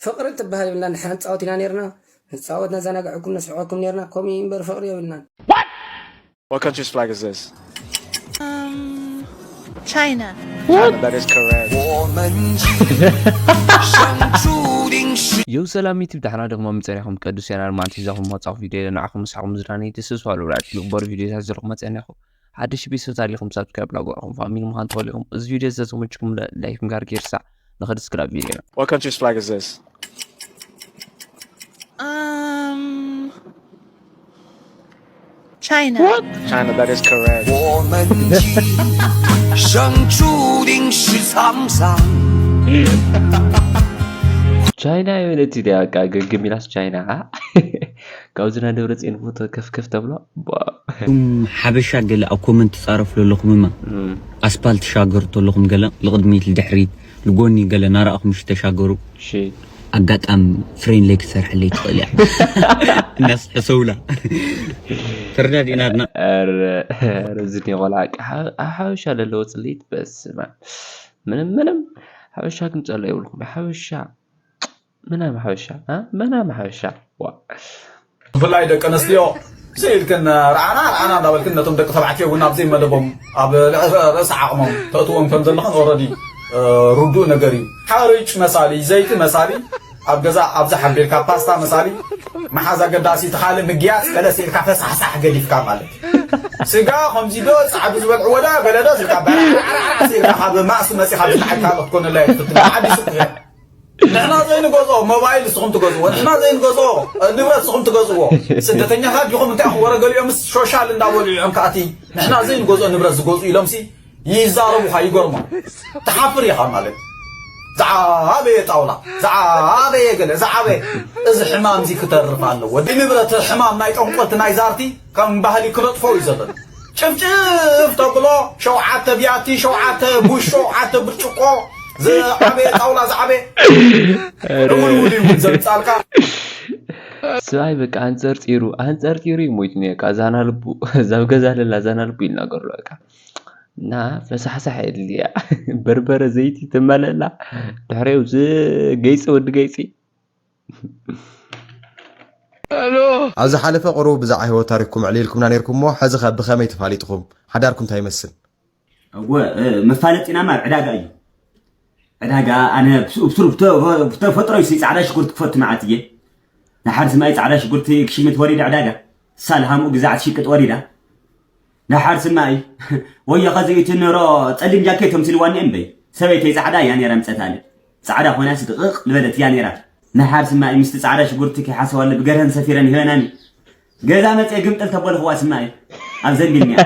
ፍቕሪ ትበሃል የብልናን። ንሕና ንፃወት ኢና ነርና፣ ንፃወት ነዘናግዐኩም ነስሕቐኩም ነርና። ከምኡ እዩ እምበር ፍቕሪ የብልናን። What country's flag is this? China. China, that is correct. ዩ ሰላም ዩቲብ ዳሕና ደኽሞ ምጸሪኹም ቅዱስ ቻናል ማለት ይዛኹም መጻኹ ቪድዮ ንዓኹም ምሳኹም ዝዳኒ ተስፋ ኣለብላ ግበር ቪድዮታት ዘለኹም መጸኒኹም ሓድሽ ቤተሰብ ታሊኹም ሳብስክራይብ ላጓኹም ፋሚሊ ምዃን ተኸሊኹም እዚ ቪድዮ ዘተመችኩም ላይክ ምጋር ጌርሳ ንኸድ ስክራብ ቪድዮ What country's flag is this? Um, China. China, that is correct. 我们生注定是沧桑。 ቻይና የበለች ዲያ በቃ ገግም ኢላስ ቻይና ካብዚ ናይ ደብረ ፅዮን ፎቶ ከፍከፍ ተብሎ እም ሓበሻ ገለ ኣብ ኮመንት ትጻረፉ ዘለኹምማ ኣስፓልት ትሻገሩ ተለኹም ገለ ልቕድሚት ልድሕሪት ልጎኒ ገለ ናራእኹም ሽ ተሻገሩ እሺ ኣጋጣሚ ፍሬን ለይ ክትሰርሐለይ ትኽእል እያ እናስ ሕሰውላ ተረዳዲእናትና ኧረ ኧረ እዚ ቆልዓ በቃ ሓ- ኣብ ሓበሻ ለለዎ ፅልኢት በስመ ምንም ምንም ሓበሻ ክንፀሎ የብልኩም ሓበሻ ምናም ሓበሻ እ? ምናም ሓበሻ ዋ ብፍላይ ደቂ ኣንስትዮ ስኢልክን ረዓና ረዓና እንዳበልክን ነቶም ደቂ ተባዕትዮ እውን ኣብዘይ መደቦም ኣብ ልዕሊ ርእሲ ዓቕሞም ተእትዎም ከም ዘለኽን ኦረዲ ርዱእ ነገር እዩ። ሓርጭ መሳሊ፣ ዘይቲ መሳሊ ኣብ ገዛ ኣብዛ ሓቢርካ ፓስታ መሳሊ መሓዝ ኣገዳሲ እቲ ካልእ ምግያፅ ገለ ስኢልካ ፈሳሕሳሕ ገዲፍካ ማለት እዩ። ስጋ ከምዚ ዶ ፃዕዱ ዝበልዕዎ ዳ ገለ ዶ ስልካ በራዕራዕራዕ ስኢልካ ካብ ማእሲ መፂኻ ብዝሓካ ክትኮነላ እየ ትፍትን ዓዲ ሱቅ ንሕና ዘይንገዝኦ ሞባይል ንስኹም ትገዝዎ፣ ንሕና ዘይንገዝኦ ንብረት ንስኹም ትገዝዎ። ስደተኛታት ዲኹም እንታይ ኢኹም ወረ ገሊኦምስ ሾሻል እንዳበሉ እዮም ከኣቲ ንሕና ዘይንገዝኦ ንብረት ዝገዝኡ ኢሎምሲ ይዛረቡኻ ይገርሞም። ትሓፍር ኢኻ ማለት ዝዓበየ ጣውላ ዝዓበየ ገለ ዝዓበየ እዚ ሕማም እዚ ክተርፍ ኣለዎ። ንብረት ሕማም ናይ ጠንቆልቲ ናይ ዛርቲ ከም ባህሊ ክነጥፎ እዩ ዘለና። ጭፍጭፍ ተብሎ ሸውዓተ ቢያቲ ሸውዓተ ቡሽ ሸውዓተ ብርጭቆ ዝዓበየ ጣውላ ዝዓበየ ዕውልውል እዩ እውን ዘምፃልካ። ስብኣይ በቃ ኣንፀርፂሩ ኣንፀርፂሩ እዩ ሞይቱ ነካ ዛና ልቡ ዛብ ገዛ ለላ ዛና ልቡ ይናገሩ በቃ እና ፈሳሕሳሕ የድልያ በርበረ ዘይቲ ትመለላ ድሕሪኡ ዝገይፂ ወዲ ገይፂ ኣብ ዝሓለፈ ቁሩብ ብዛዕባ ህይወት ታሪኽኩም ኣዕሊልኩምና ነይርኩም እሞ፣ ሕዚ ኸ ብኸመይ ተፋሊጥኹም? ሓዳርኩም እንታይ ይመስል? እወ፣ እ፣ መፋለጢና እማ ኣብ ዕዳጋ እዩ። ዕዳጋ፣ ኣነ ብስ-፣ ብስሩ ብተ-፣ ብተፈጥሮይ ሲ ጻዕዳ ሽጉርቲ ክፈቱ መዓት እየ። ንሓር ስማይ ጻዕዳ ሽጉርቲ ክሽምት ወሪደ ዕዳጋ። ሳልሃምኡ ግዛዕ ትሽቅጥ ወሪዳ። ደሓር ስማይ ወዮ ኸዚ እቲ ንሮ ጸሊም ጃኬት ተምሲልዋኒ እምበይ ሰበይተይ ጻዕዳ እያ ነይራ ምጸታኒ ጻዕዳ ኾይናስ ድቕቕ ዝበለት እያ ነይራ ንሓር ስማይ ምስቲ ጻዕዳ ሽጉርቲ ከይሓሰዋለ ብገርሀን ሰፊረን ይበናኒ ገዛ መጽኤ ግምጥል ተበልኽዋ ስማይ ኣብ ዘንቢልኒያ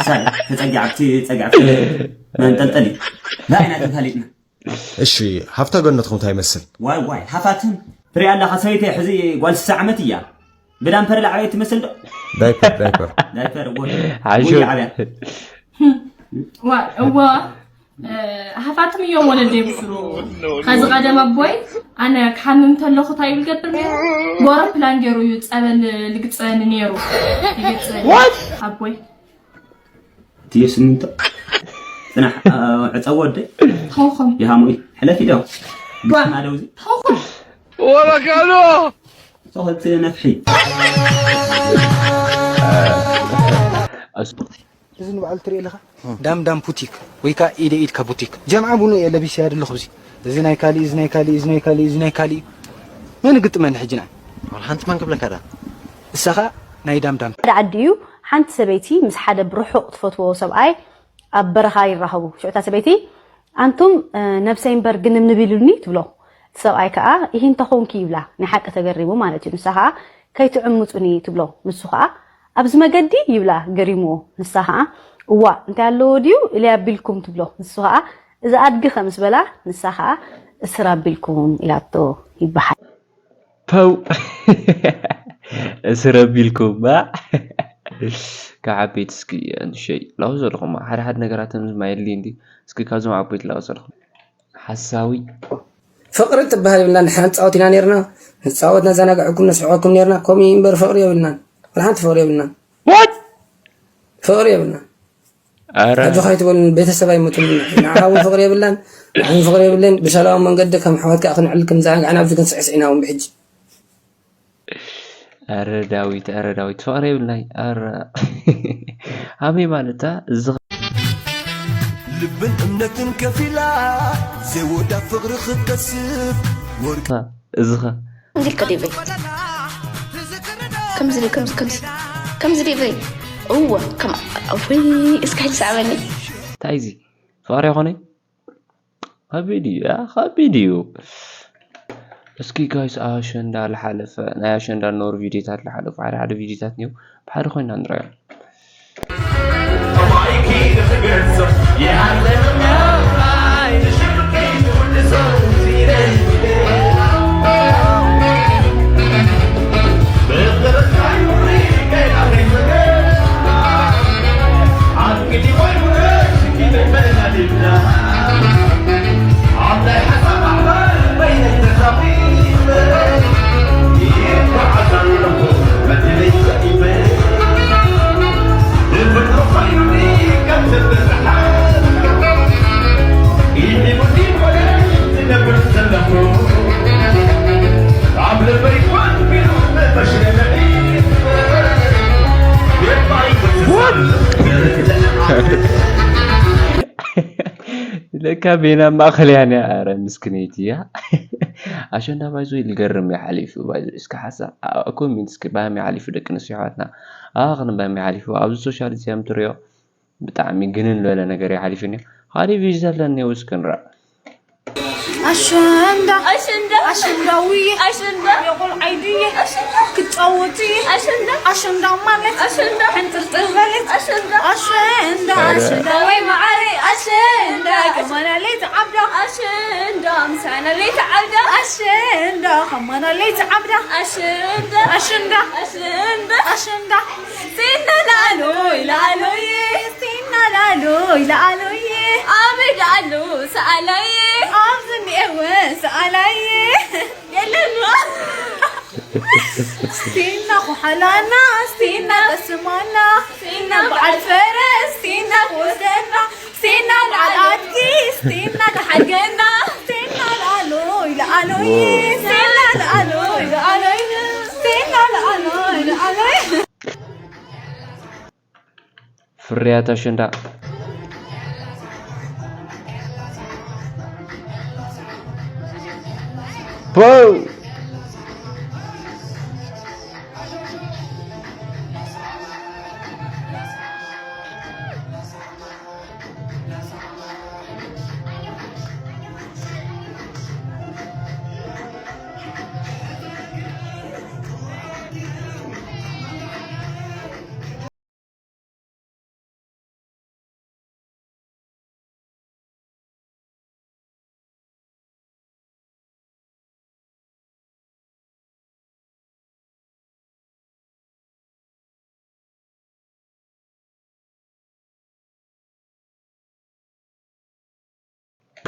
ሳል ተጸጊዓ ኣብቲ ጸግዕቲ መንጠልጠሊ ባይና ተፋሊጥና እሺ ሃፍታ ገነትኩም እንታይ ይመስል? ዋይ ዋይ ሃፋትም ትሪኣ ኣለኻ ሰበይተይ ሕዚ ጓል ስሳ ዓመት እያ ብዳምፐር ላዕበይ ትመስል ዶ? ዳይፐር ዳይፐር ዳይፐር እዎ ሓሹ ጉያ ዓብያ እዋ ሃፋትም እዮም ወለደይ ብስሩ ከዚ ቀደም ኣቦይ ኣነ ክሓምም ተለኹ እንታይ ይብል ገብር ነይሩ ብኣውሮፕላን ገይሩ እዩ ፀበል ልግፀኒ ነይሩ ይገፀኒ ኣቦይ ትየ ስምንቶ ፅናሕ ዕፀ ወደይ ተውኹም ይሃሙይ ሕለፊ ዶ ብስና ደውዚ ተውኹም ወረካዶ ሶኸት ነፍሒ እዚ ንባዕሉ ትርኢ ኣለኻ ዳም ዳም ፑቲክ ወይ ከዓ ኢደ ኢድካ ቡቲክ ጀምዓ ቡኑ እየ ለቢሰ ያድለኹ እዚ እዚ ናይ ካሊእ እዚ ናይ ካሊእ እዚ ናይ ካሊእ እዚ ናይ ካሊእ መን ግጥመኒ ሕጂ ንዓይ ሓንቲ ማን ክብለካ ዳ እሳኻ ናይ ዳም ዳም ሓደ ዓዲ እዩ ሓንቲ ሰበይቲ ምስ ሓደ ብርሑቕ ትፈትዎ ሰብኣይ ኣብ በረኻ ይራኸቡ ሽዑ እታ ሰበይቲ ኣንቱም ነብሰይ እምበር ግንብንብ ኢሉኒ ትብሎ እቲ ሰብኣይ ከዓ ኢሂ እንተኾንኪ ይብላ ናይ ሓቂ ተገሪሙ ማለት እዩ ንሳ ከዓ ከይትዕምፁኒ ትብሎ ንሱ ከዓ ኣብዚ መገዲ ይብላ ገሪምዎ ንሳ ከዓ እዋእ እንታይ ኣለዎ ድዩ ኢለይ ኣቢልኩም ትብሎ ንሱ ከዓ እዚ ኣድጊ ከ ምስ በላ ንሳ ከዓ እስር ኣቢልኩም ኢላቶ ይበሃል ፐው እስር ኣቢልኩም ካብ ዓበይቲ እስኪ ንሸይ ላው ዘለኹም ሓደ ሓደ ነገራት ማየሊ እንዲ እስኪ ካብዞም ዓበይቲ ላው ዘለኹም ሓሳዊ ፍቕሪ ትበሃል የብልናን ንሕና ንፃወት ኢና ነርና ንፃወት ነዘናግዐኩም ነስሕቐኩም ነርና ከምኡ እዩ እምበር ፍቕሪ የብልናን ወላ ሓንቲ ፍቕሪ የብልናን ፍቕሪ የብልናን ኣረ ኣጆኻ ኣይትበሉን ቤተሰብ ኣይመፁን ንዓኻ እውን ፍቕሪ የብልናን ንሕና ፍቕሪ የብልን፣ ብሰላማዊ መንገዲ ከም ኣሕዋት ከኣ ክንዕል ከም ዝዘናጋዕና ኣብዚ ክንስዕስዕ ኢና እውን ብሕጂ። ኣረ ዳዊት፣ ኣረ ዳዊት፣ ፍቕሪ የብልናይ። ኣረ ኣበይ ማለታ እዚ ልብን እምነትን ከፊላ ዘይወዳ ፍቕሪ ክትከስብ ወርቂ እዚ ኸ ከምዚ ኢልካ ዴቨይ ከምዚ ከምዚ ከምዚ ከምዚ ዴቨይ እወ ከም ወይ እስካ ኢል ሰዕበኒ እንታይ እዚ ፍቕሪ ይኾነ ከቢድ እዩ ያ ከቢድ እዩ እስኪ ጋይስ ኣሸንዳ ዝሓለፈ ናይ ኣሸንዳ ኖር ቪዲዮታት ዝሓለፉ ሓደ ሓደ ቪዲዮታት እኒው ብሓደ ኮይና ንረዮ ለካ ቤና ማእኸል እያ ኒያ ኣረ ምስክነይቲ እያ ኣሸንዳ ባይዞ ልገርም እያ ሓሊፉ ባይዞ እስከ ሓሳብ ኮሜንት እስከ ባያም ሓሊፉ ደቂ ኣንስትዮ ኣሕዋትና ኣኽን ባያም ሓሊፉ ኣብዚ ሶሻል ሚድያ ምትሪኦ ብጣዕሚ ግንን ዝበለ ነገር እዩ ሓሊፉ ኒዮ ሓደ ቪዲዮ ዘለኒ ውስክንራ ኣሸንዳ ኣሸንዳ ኣሸንዳውዬ ኣሸንዳ የቆልዓይ ድየ ክጫወት እየ ኣሸንዳ ኣሸንዳ ማለት ኣሸንዳ ሕንጥርጥር በለት ኣሸንዳ ኣሸንዳ ኣሸንዳ ወይ መዓረይ ኣሸንዳ ከማና ለይቲ ዓብዳ ኣሸንዳ ምሳና ለይቲ ዓብዳ ኣሸንዳ ከማና ለይቲ ዓብዳ ኣሸንዳ ኣሸንዳ ኣሸንዳ ኣሸንዳ ሲና ላሎይ ላሎይ ሲና ላሎይ ላሎይ ኣበይ ዳኣሎ ሰኣላይ ኣብዚ እኒኤወ ሰኣላይ የለን ስቲና ኩሓላና ስቲና ቀስማና ስቲና በዓል ፈረስ ስቲና ክወስደና ስቲና በዓል ኣድጊ ስቲና ክሓድገና ስቲና ለኣሎይ ለኣሎይ ስቲና ለኣሎይ ለኣሎይ ስቲና ለኣሎይ ለኣሎይ ፍርያት ኣሸንዳ ፖው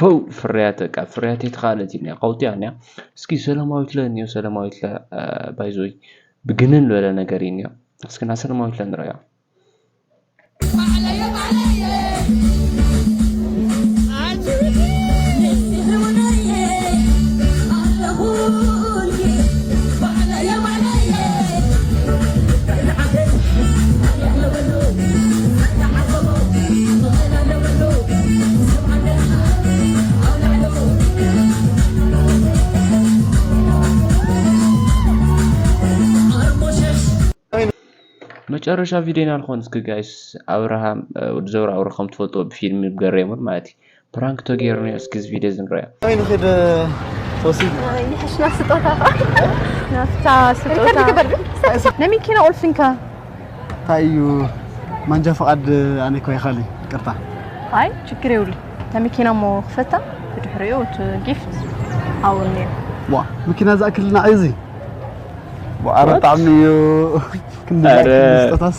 ፖው ፍርያት በቃ ፍርያት የተኻለት እዩ ኒያ ቀውጢያ ኒያ እስኪ ሰላማዊት ለ እኒዮ ሰላማዊት ለ ባይዞይ ብግንን ዝበለ ነገር እዩ ኒዮ እስኪ ና ሰላማዊት ለ ንረያ መጨረሻ ቪዲዮና ልኾን እስኪ ጋይስ ኣብርሃም ወዲ ዘውራ ኣብረ ከም ትፈልጥዎ ብፊልም ብገሬሙን ማለት እዩ ፕራንክ ተገይሩ ነዮ እስኪ እዚ ቪዲዮ ዝንረዮ ኣይ ንኽድ ሶሲ ይሕሽና ስጦታ ናፍታ ስጦታ ናይ መኪና ቁልፍንካ እንታይ እዩ ማንጃ ፈቃድ ኣነ እኮ ይኸሊ ቅርታ ኣይ ችግር የብሉ ናይ መኪና ሞ ክፈታ ብድሕሪኡ እቲ ጊፍት ኣውኒ ዋ መኪና ዝኣክልና እዩ እዚ ኣረ ብጣዕሚ እዩ ክንዲ ስጦታስ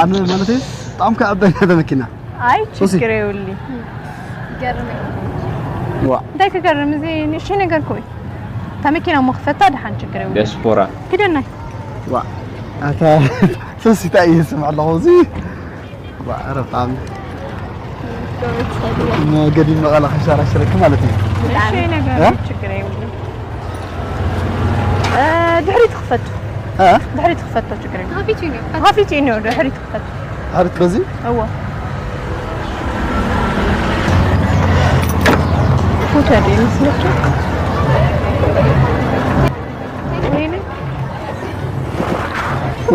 ኣነ ማለት እዩ ብጣዕሚ ከዓበኛ መኪና ኣይ ችግር የብሉ እንታይ ክገርም እዚ ንእሽተይ ነገር ኮይ እታ መኪና እሞ ክፈታ ድሓን ችግር የብሉ ዲያስፖራ ክደናይ ዋ ኣታ ሰሲታ እየ ስምዕ ኣለኹ እዚ ዋ ኣረ ብጣዕሚ ንገዲም መቐለ ከንሸራሽረኪ ማለት እዩ። እሺ ነገር እ? ችግር የብሉን። እ፣ ድሕሪት ክፈቱ እ? ድሕሪት ክፈቶ ችግር የብሉን። ከፊቱ እዩ። ከፊቱ እዩ ድሕሪት ክፈቱ ድሕሪት በዚ እዎ ሆቴል ይመስለች። ወይኔ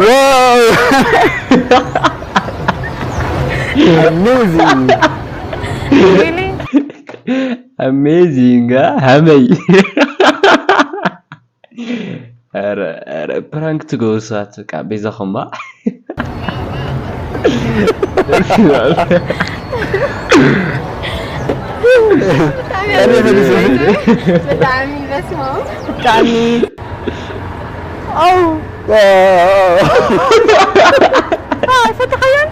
ዋው! ኣሜዚንግ። ወይኔ ኣሜዚንግ። ሀመይ። ኧረ ኧረ ፕራንክ ትገብሩ ሰባት በቃ በይዛኹማ። ብጣዕሚ በስመ ኣብ። ብጣዕሚ ኣው ኣይፈተኸያን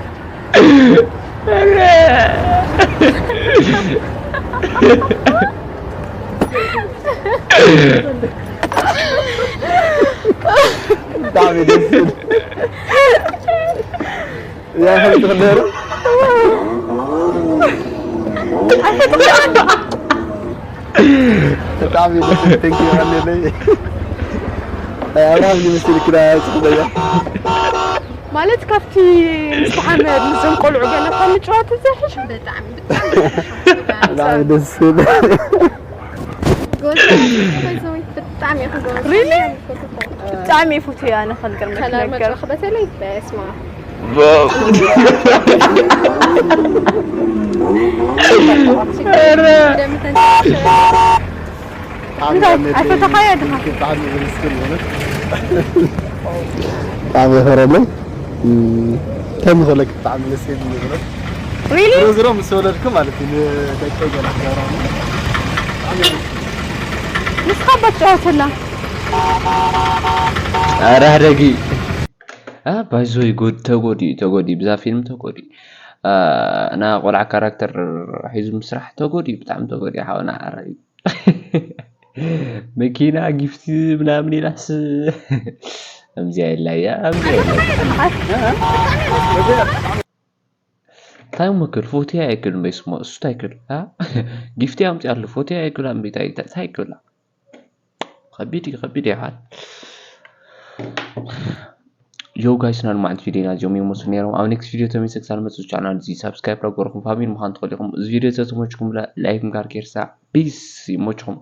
ብጣዕሚ ደስ ዝብል። ያ ፈልጥ ክደሩ ብጣዕሚ ደስ ዝብል። ቴንክ ዩ ኣለለይ። ኣይ፣ ኣብርሃም ዝመስል ክዳ ጽሕደያ። ማለት ካብቲ ምስ መሓመድ ምስዞም ቆልዑ ገለ ካብ ምጭዋት ዝሕሽ ብጣዕሚ ብጣዕሚ ደስ ዝብል። ጎበዝ። ብጣዕሚ ኢኹ ጎበዝ። ሪሊ ብጣዕሚ ይፉት እያ ንኸልቅር ከለር ምክነገር መድረኽ በተለይ በስማ እንታይ ኣይፈተኻያ ድኻ ብጣዕሚ ዘመስግን ይሆነ። ብጣዕሚ የፈረለይ። ከም ዝኾነ ብጣዕሚ ደስ ይብል ይሆነ። ሪሊ ዝሮ ዝሮ ምስ ወለድኩ ማለት እዩ ንደቀይ ገና ጋራ ንስኻ ባትጫወተላ ኧረ ህደጊ። አ፣ ባይዞይ ጎድ-፣ ተጎዲ፣ ተጎዲ፣ ብዛ ፊልም ተጎዲ። አ፣ ና ቆልዓ ካራክተር ሒዙ ምስራሕ ተጎዲ፣ ብጣዕሚ ተጎዲ፣ ሓውና፣ ኧረ። መኪና፣ ጊፍቲ፣ ምናምን ኢላስ። ከምዚኣ የላያ፣ ከምዚኣ የላያ። እንታይ መክል፣ ፎቲ ኣይክል፣ በይስሞ፣ እሱ እንታይ ክል፣ አ? ጊፍቲ ኣምፂኣሉ፣ ፎቲ ኣይክል፣ ኣምቢታይ፣ እንታይ ክል? ከቢድ እዩ፣ ከቢድ እዩ፣ ሓል። ዮ ጋይስ፣ ናይ ሎማዓንቲ ቪድዮና እዚኦም ይመስሉ ነይሮም። ኣብ ኔክስት ቪድዮ ተመልሰ ክሳብ ንመፅእ ቻናል እዚ ሳብስክራይብ ረገርኩም ፋሚሊ ምዃን ትኽእሉ ኢኹም። እዚ ቪድዮ ተተመችኩም ላይክ ምግባር ከይርሳዕ። ፒስ፣ ይመችኹም።